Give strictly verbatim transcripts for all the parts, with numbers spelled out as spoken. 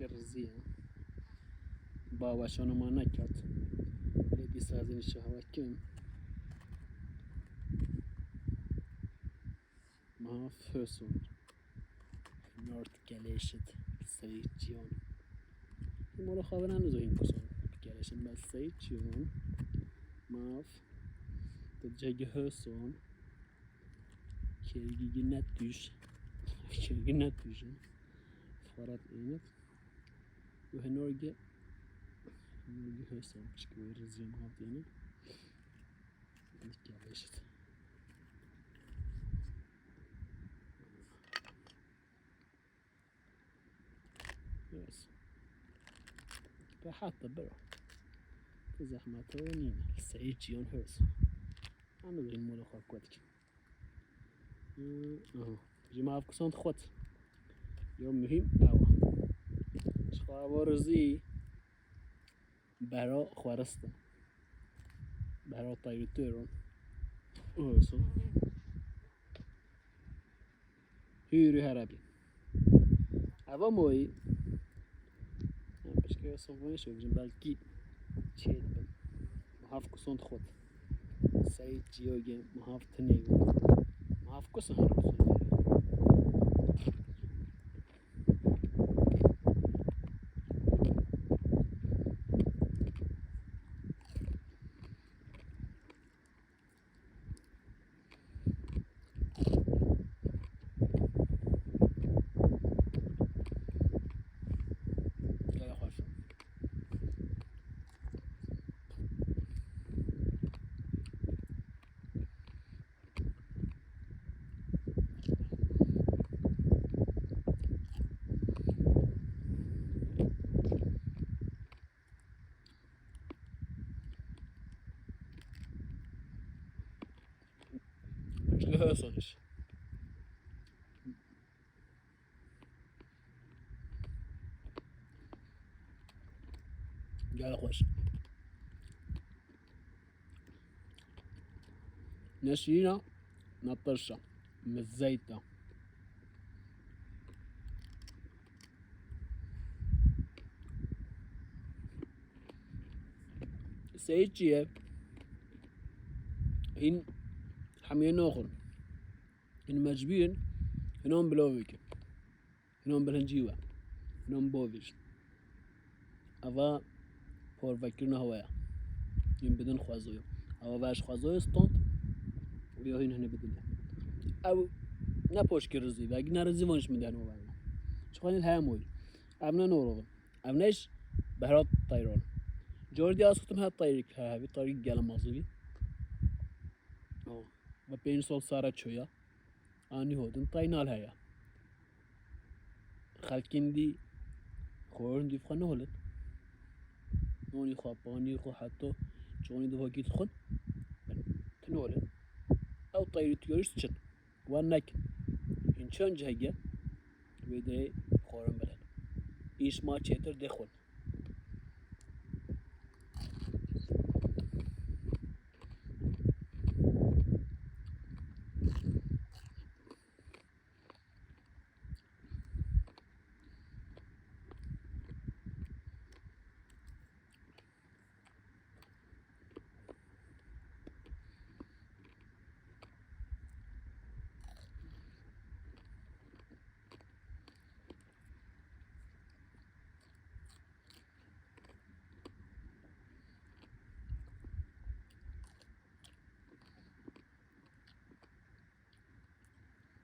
Rizî ye. Baweşana ma nekat. Lê dîsa ez ê nîşa hewe kim. Mav Höson. Nord Geleşit. Seyit Cihan. Mala xwe vira nizo hîn kuson. Geleşit me Seyit Cihan. Mav. Tecegi Höson. Kergî ne tüş. Kergî ne tüş. Farat Enet. Û Henorge. Henorge Höson. Pişkî wê rizî mav diyene. Geleşit. Yes. Rehat e bro. Ti zehmeta we nîne. Seyit Cihan Höz. Em ê bêjin mola xwe ku dikin. Aha. Ji me ev kusan xwet. Yo muhîm ew e. Ji xwe eva rizî. Behra xwerist e. Behra tayri têro. Olsun. Hûrî herebî. Eva moyî. Em pişkê sovunê şovjin belkî çê dibin. Mahav kuson xwet. Seyit Ciyoge mahav tinê. Mahav kuson xwet. Gelek xweş. Piştî her sonuç. Gelek xweş. Ne şîrîn e, ne tirş e. Mizeyt e. Seyîd çi ye? Hîn hemiyê naxwin. Hîn mecbûr in, hinan bila bikin. Hinan bil hincî we. Hinan bavêjin. Eva parvekirina hewa ye. Hîn bidin xwezayê. Eva ve ji xwezayê stand. Ya hîn hinî bidin. Ew ne poşkê rizî ve. Egî ne rizî van ji min de hino ve. Çi xwe hîn heye moyî. Ev ne noro. Ev ne ji behra tayran. Cor dî ez kutim her tayrik he. Hevî tayrik gele mazûvî. Ve pênc sal sare çoya. Anî hodin taynal heye. Xelkên dî xwarin dî xwe neholin. Nonî xwe, panî xwe, heta çonî di vakî dixwin. Ti neholin. Ew tayri tiyarî çin. Wan nekin. Hîn çend cihege wê derê xwarin bilin. Îş ma çêtir dê xwin.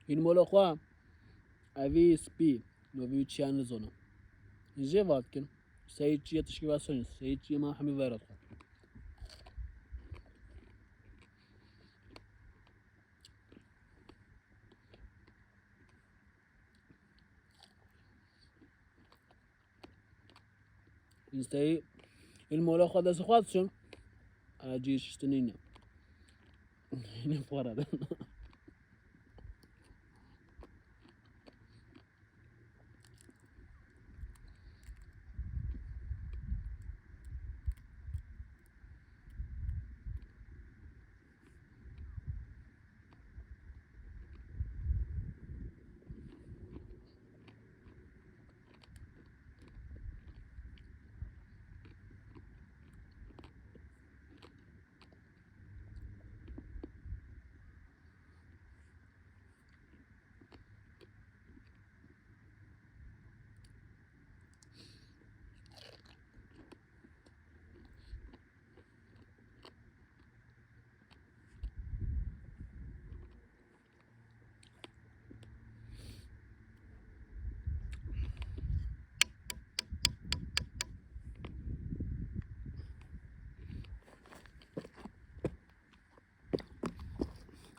Hîn mola xwe, evî spî, novî çiya nizana. Hîn jê vat kin, seyîd çiye tişkî ve sonin, seyîd çiye ma hemî vera xwe. Însteyî il mola xwe dest xwe diçin. Cî şiştinî ne. Ne para de.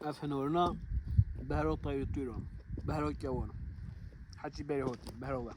Ev hinorina behro tayr tûro. Behro kewon. Heçî berê hotî. Behro we.